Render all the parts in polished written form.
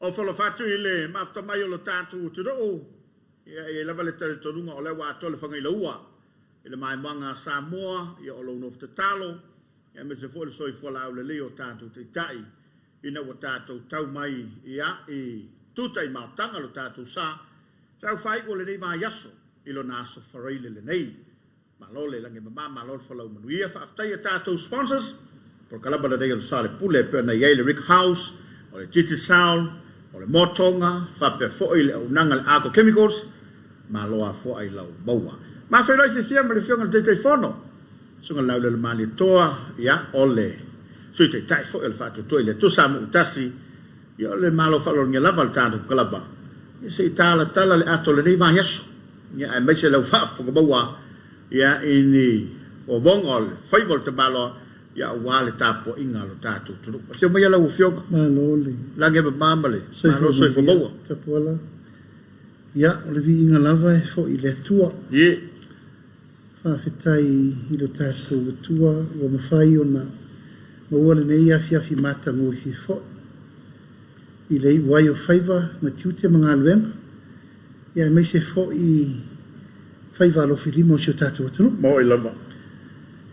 Ofo alofa atu i le mafuta mai o lo tatou atunuu. Ia, e i ai lava le talitonuga o lea ua atoa le fagailaua i le maimoaga a Samoa, ia o lou nofo tatalo, aemaise foi le soifua laulelei o tatou taitai ina ua tatou tau mai ia i tuta i maotaga lo tatou sa. Sa faaiu o lenei vaiaso i lona aso Faraile lenei. Malo le lagi e mama, malo le folau manuia. Faafetai i tatou sponsors. Polokalama lenei o le Sa o le Pule e pei ona i ai le Rick House, o le Digicel, o le Motoga, faapea foi le auaunaga a le Arco Chemicals. Malo afoa i lau maua. Ma feiloai fiafia ma le Afioga i le Taitaifono, Susuga Laulelomalietoa, ia, o le Sui Taitai foi o le Faatuatua i le Atua Samoa Ia, o le malo faaaloalogia lava o le tatou kalaba, ia se i talatala le ato o lenei vaiaso, ia, aemaise lau faafofoga maua, ia, i ni omooga o le faiva o le tamaloa, ia, aua le tapuaiga a lo tatou atunuu. Afio maia lau Afioga. Malo le lagi e mama ma le malo soifua soifua maua. Tapuala. Ia, o le viiga lava e foi i le Atua. Faafetai i lo tatou Atua ua mafai ona maua lenei afiafi matagofie foi i le iu ai o faiva ma tiute ma galuega, ia aemaise foi faiva alofilima o si o tatou atunuu. Moi lava.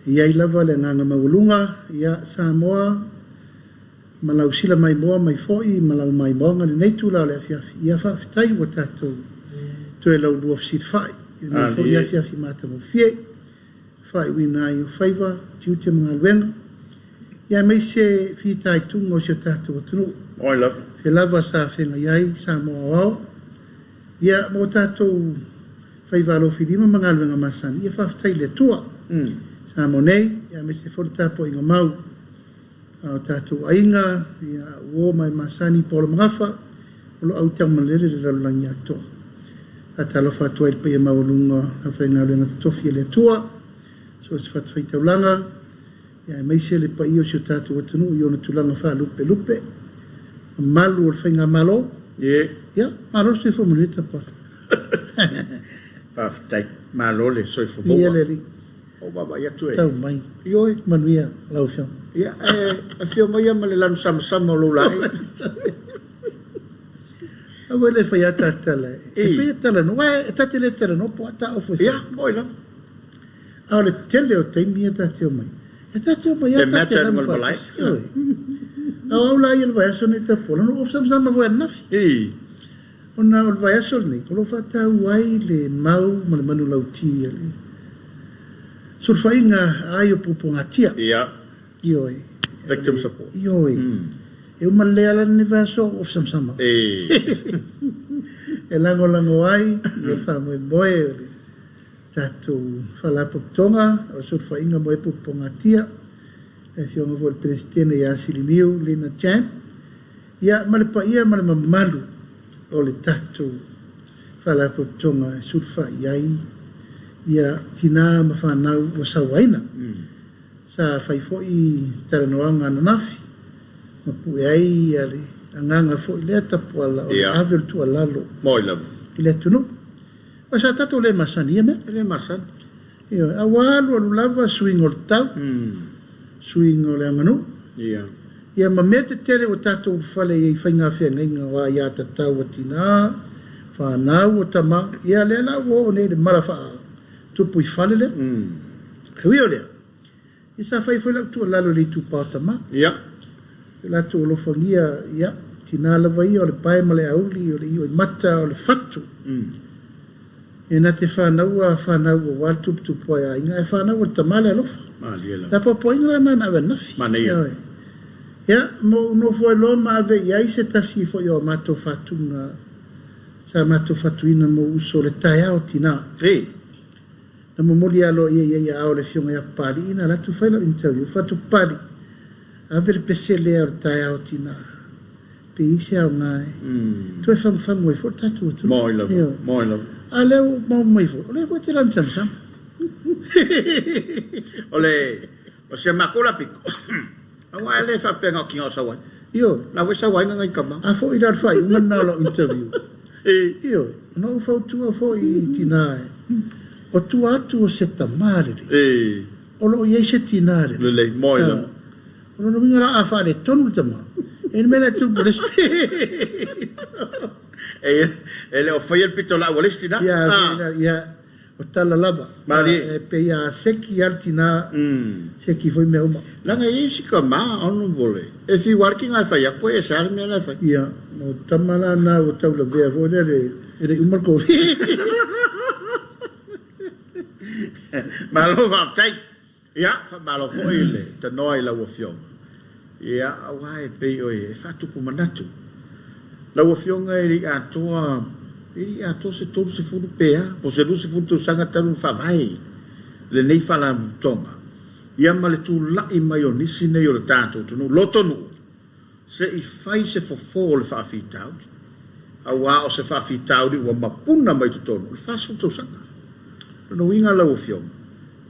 E i ai lava le agaga maualuga, ia Samoa ma lau sila maimoa mai foi ma lau maimoaga lenei itula o le afiafi, ia faafetai ua tatou toe laulua fesilafai i lenei foi afiafi matagofie, faaiuina ai o faiva, tiute ma galuega, ia aemaise fitaituga o si o tatou atunuu. Moi lava. Fea lava sa feagai ai Samoa aoao, ia ma o tatou faiva alofilima ma galuega masani, ia faafetai i le Atua. Samoa nei, ia aemaise foi le tapuaiga mau a o tatou aiga, ia uo ma e masani Paolo Magafa, o lo autamalele le lalolagi atoa. Faatalofa atu ai i le paia maualuga o le aufaigaluega totofi a le Atua, so o se fatafaitaulaga, ia aemaise le paia o si o tatou atunuu i ona tulaga faalupelupe, mamalu o le faigamalo. Ia, malo le soifua manuia Tapuala. Faafetai. Malo le soifua Viia maua. le Alii. O vaavaai atu e. Tau mai. Ioe. Manuia lau Afioga. Ia, e afio mai ma le lanu samasama o lou laei. Aua le fai ata tala. E fai tala no, e ta te le tala no po ata ofu e fai. Ia, moi lava. A o le tele o taimi ia ta te o mai. E ta te o mai Le a ta te mea lanu tanu o le malae. faatasi. Ioe. A o au la ia le vaiaso nei Tapuala, na ou samasama foi ananafi. Ona o le vaiaso lenei, o lo o faataua ai le mau ma le manulauti a le sulufaiga a ai o puapuagatia. Ioe. Victim support. Ioe. E uma lelei lava la lenei vaiaso o samasama. E lagolago ai ia le faamoemoe o le tatou faalapotopotoga o le sulufaiga mo e puapuagatia. Le Afioga foi i le Peresetene ia Silimiu Lina Chan. Ia ma le paia ma le mamalu o le tatou faalapotopotoga e sulufai ai ia tina ma fanau ua sauaina. Sa fai foi talanoaga ananafi ma pue ai ia le agaga foi lea Tapuala o le ave o le tuualalo Moi lava. i le atunuu. Ma sa tatou le masani ia mea. E le masani. Ioe, a ua alu alu lava suiga o le tau, suiga o le aganuu. Ia ma mea tetele ua tatou ulufale ai i faiga feagaiga o aia tatau a tina, fanau o tama, ia lea la ua oo nei i le mala faatupu i fale lea. E ui o lea, ia sa fai foi lau tuualalo i le itupa o tama. O latou alofagia, ia, tina lava ia o le pae ma le auli, o le ioimata, o le fatu. E na te whānaua, whānaua wā le tuputupu ai aiga, e whānaua le tama le alofa. Malie lava. La poapoaina la nana ave nafi. Manaia. Ioe. Ia, mo nofo ai loa ma ave i ai se tasi foi o matou fatuga, sa matou fatuina mo uso le taeao tina. Na momoli alo ia ia ia ao le afioga ia Papali'i na alu atu fai lau interview, fatu Papali'i, ave le pese lea o le taeao tina. Pe i se aoga e. Toe fagufagu ai foi le tatou atunuu. Moi lava. Ioe. Moi lava. A lea ua maua mai foi, o lea foi te lanu samasama. O le o se makou la piko. Aua e le faapea o kinga o sauai. Ioe. La foi sauai nga ngai kama. A foi la le faaiuga lena o lau interview. Ioe. Ona ou fautua foi i tina e. O tua atu o se tama lelei. O lo o i ai se tina lelei. Lelei, moi lava. O lona uiga la a faaletonu le tama. E le mea la e tupu i le isi pito. E le o faia le pitolaau a le isi tinā. Ia, ia, o tala lava. Malie. E pei a seki lava le tinā, seki foi mea uma. Leaga e i ai isi tama, Honourable, e fiu lava le tinā e fai atu, e ese lava le mea la e fai. Ia, o tama la na ua taulavea foi lea e le i uma le Koviti. Malo faafetai. Ia, faamalo foi le tanoa i lau Afioga. Ia, aua e pei o e faatupu manatu. Lau Afioga e le i atoa, e le i atoa se 30 pe a, po o se 20 tausaga talu ona faavae lenei Faalapotopotoga, ia ma le tulai mai o nisi nei o le tatou atunuu, lotonuu, Se i fai se fofo o le faafitauli, aua o se faafitauli ua mapuna mai totonu o le 40 tausaga. O lona uiga lau Afioga,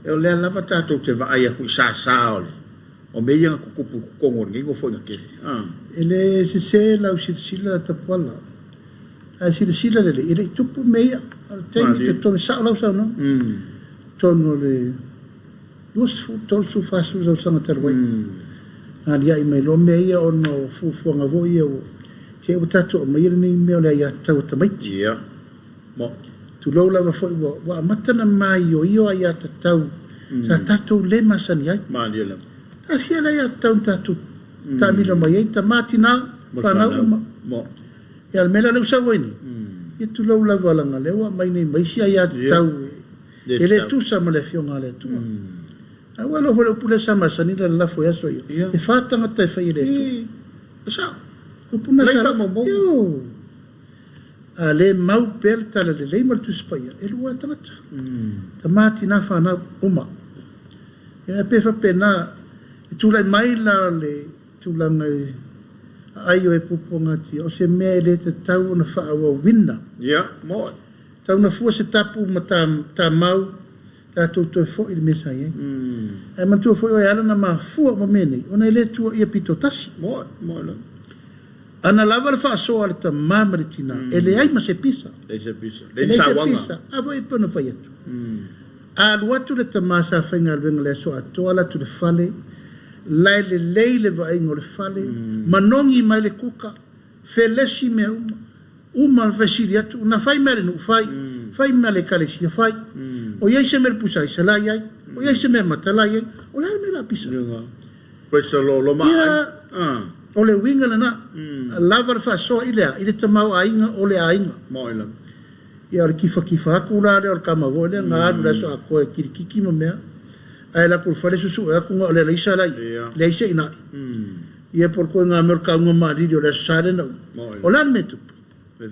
o lea lava tatou te vaai atu i sasa o le o mea ia na tutupu i totonu o lenei nofoaiga tele. E le sese lau silasila Tapuala, ae silasila lelei, e le i tupu mea ia. O le taimi totonu, e sao lau saunoaga, totonu o le 20, 30, 40 tausaga talu ai. Na aliae mai loa mea ia ona o fuafuaga foi ia ua te i ua tatou aumaia lenei mea o le aiatatau a tamaiti. Ia. Mo. Tulou lava foi ua, ua amata ona maioio aiatatau sa tatou le masani ai. Malie lava. Taatia le aiatatau na tatou taamilo mai ai, tama, tina, fanau uma. Mo. Ia, o le mea la lea ua sau ai nei, ia tulou lava leaga o lea ua aumai nei ma isi aiatatau e le tusa ma le Afioga a le Atua. Ae ua iloa foi le upu lea sa masani ona lalafo i aso ia, e fa tagata e fai e le Atua. Upu na sa lalafo. Io! A le mau pea le tala lelei ma le Tusi Paia, e lua tagata. Tama, tina, fanau, uma. Ia, e pei faapena, e tulai mai la le tulaga e aai o e puapuagatia, o se mea e le tatau ona faaauauina. Ia, moe. Tau na fua se tapu ma ta mau, tatou toe foi i le mea sa i ai. Ae manatua foi oe e ala ona mafua uma mea nei, ona e le tuuaia pito tasi. Moe, moe lava. Ana lava le faasoa a le tama ma le tina, e leai ma se pisa. Leai se pisa. E leai se pisa. A foi e pei ona fai atu. A alu atu le tama sa faigaluega le aso atoa, ala atu i le fale, lae lelei le vaaiga o le fale, manogi mai le kuka, felesi mea uma, uma ona fesili atu, na fai mea a le nuu, fai, fai mea a le ekalesia, fai. O i ai se mea i le pusa aisa, la i ai. O i ai se mea mata, la i ai. O le a le mea o le a pisa? Ia, o le uiga lena, lava le faasoa i le a? I le tamaoaiga o le aiga. Ia o le kifakifa atu la lea o le tama foi lea na alu i le aso atoa e kilikiki ma mea, ae alu atu i le fale susue atu na o le alaisa la i ai, leai se inai. Ia po o le koiga mea o le kauga maalili o le Aso Sa lea na uma. O le a le mea e tupu?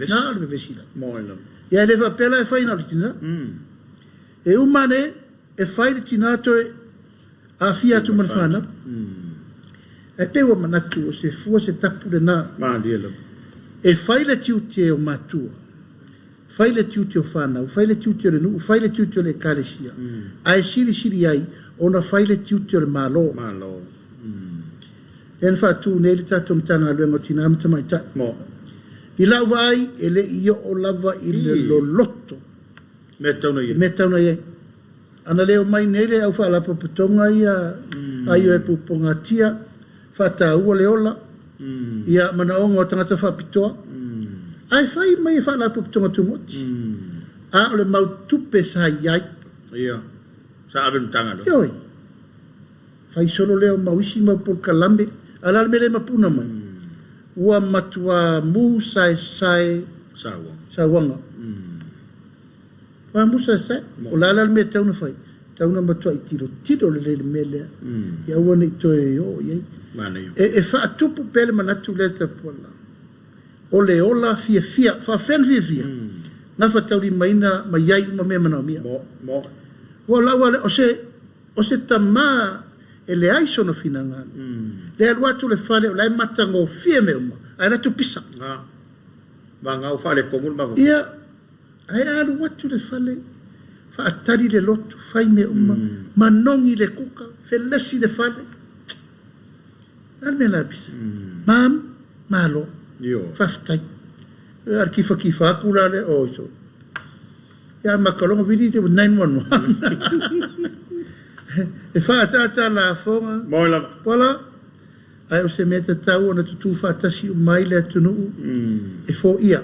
Na o le vevesi lava. Ia e le faapea la e fai na o le tina. E uma ane e fai le tina toe aafia atu ma le fanau. Ae pei ua manatu o se fua se tapu lena. E fai le tiute o matua, fai le tiute o fanau, fai le tiute o le nuu, fai le tiute o le ekalesia, ae silisili ai ona fai le tiute o le Malo. Lea na faatu nei le tatou Matagaluega o Tina ma Tamaitai. I lau vaai, e le i oo lava i le loloto i mea tau na i ai. Ana le omai nei le au faalapotopotoga ia a Ioe Pupuagatia, faataua le ola, ia manaoga o tagata faapitoa, ae fai mai e faalapotopotoga tumaoti. A o le mau tupe sa i ai. Ia, sa ave i le Matagaluega. Ioe. Fai solo lea o mau isi mau polokalame, a o le a le mea lea e mapuna mai? Ua matua mu saesae sauaga. Ua mu saesae. O le a la le mea e tatau ona fai? E tatau ona matuai tilotilo lelei i le mea lea, ia aua ne i toe oo i ai. E faatupu pea le manatu lea Tapuala, o le ola fiafia, faafefea ona fiafia? Gafataulimaina ma i ai uma mea manaomia. Ua lau lava lea, o se O se tama e leai sona finagalo. Le alu atu le fale o la e matagofie mea uma, ae alu atu pisa. Nga. Vagau ua faaletonu le mafaufau. Ia, ae alu atu le fale, faatali le lotu, fai mea uma, manogi le kuka, felesi le fale. O le a le mea la e pisa? Mam, malo. Faafetai. Ia, a kifakifa atu la lea, oi sole. Ia makaloga vili te 911. E whaataata lafoga. Moi lava. Voilà. Ae o se mea tatau ona tutū faatasi uma ai le atunuu e foia.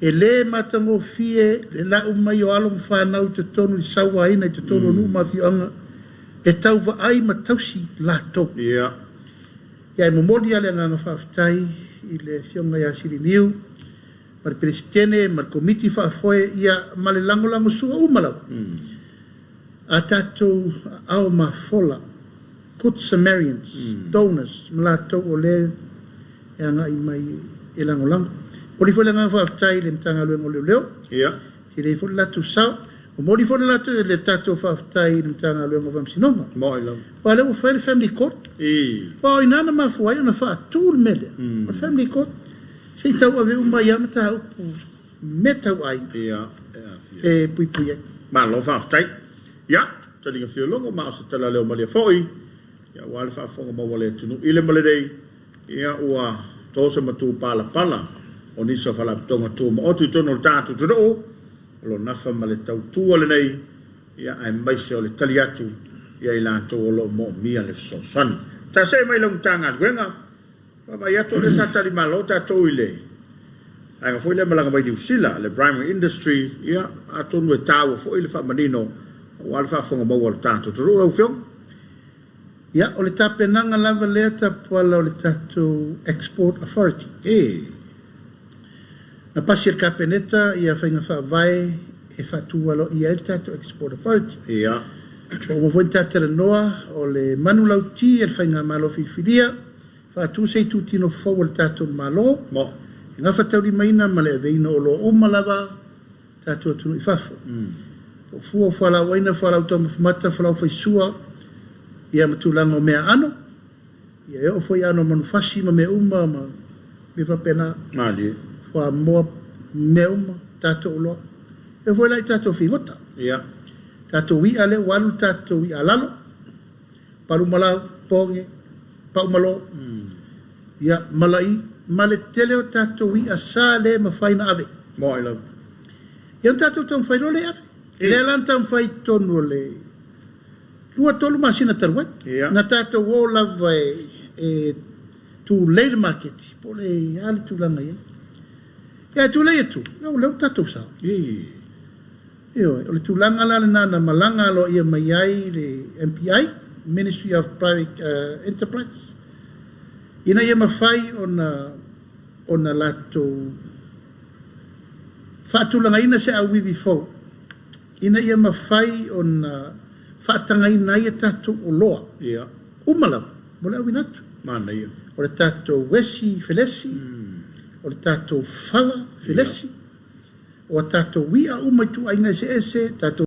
E le matagofie le lau mai o alo ma fanau i totonu i le sauaina i totonu o nuu ma afioaga e tau vaai ma tausi latou. Ia. Ia e momoli lava le agaga faafetai i le Afioga ia Siliniu ma le Peresetene ma le Komiti Faafoe ia ma le lagolagosua uma lava a tatou aao mafola, Good Samarians, donors ma latou o lea e agai mai e lagolago. Momoli foi le agaga faafetai i le Matagaluega o Leoleo, Ia. tele foi le latou sao. Momoli foi le latou le tatou faafetai i le Matagaluega o Faamasinoga. Moi lava. Aua o lea ua fai le Family Court. I. Aua o i ina na mafua ai ona faatu le mea lea, o le Family Court, se i tauave uma ai lava mataupu mea tau aiga Ia, e aafia. e puipui ai. Malo faafetai. Ia, taliga fiologo ma o se tala leo malie foi, ia, aua le faafofoga maua a le atunuu i le ma lenei, ia, ua to se matu palapala o nisi o faalapotopotoga tumaoti i totonu o le tatou atunuu, o lo o nafa ma le tautua lenei, ia, aemaise o le tali atu ia i latou o lo o moomia le fesoasoani. Ta see mai i lau Matagaluega, vaavaai atu o lea sa talimalo tatou i le vaega foi lea malaga mai Niu Sila, le primary industry, ia, atonu e taua foi le faamanino aua le faafofoga maua a le tatou atunuu lau Afioga. Ia, o le tapenaga lava lea Tapuala o le tatou Export Authority. E. Na pasi e le Kapeneta ia faiga faavae e faatu aloaia ai le tatou Export Authority. Ia. Ua uma foi ona ta talanoa o le manulauti a le Faigamalo filifilia, faatu se itutino fou a le tatou Malo Mo. e gafataulimaina ma le aveina o oloa uma lava tatou atunuu i fafo. Po o fua o fualaau aina, fualaau taumafa mata, fualaau faisua, ia ma tulaga o meaano, ia e oo foi i aano o manufasi ma mea uma ma mea faapena. Malie. Fuamoa, mea uma, tatou oloa. E oo foi la i tatou figota. Ia. Tatou i'a lea ua alu le tatou i'a alalo, palumalau, poge, paumalo, ia, mala'i, ma le tele o tatou i'a sa le mafai ona ave. Moi lava. Ia ona tatou taumafai loa lea e ave. E. Lea la na taumafai i totonu o le 2-3 masina talu ai. Ia. Na tatou o lava e tulei le maketi, po o le a le tulaga i ai. Ia, e tulei atu, ia o lea ua tatou sao. E. Ioe, o le tulaga la lena na malaga aloaia mai ai le MPI, Ministry of Private Enterprise, ina ia mafai ona latou faatulagaina se auivi fou, ina ia mafai ona faatagaina ai a tatou oloa Ia. uma lava mo le auina atu. Manaia. O le tatou uesi felesi, o le tatou fala felesi, o a tatou i'a uma ituaiga eseese, tatou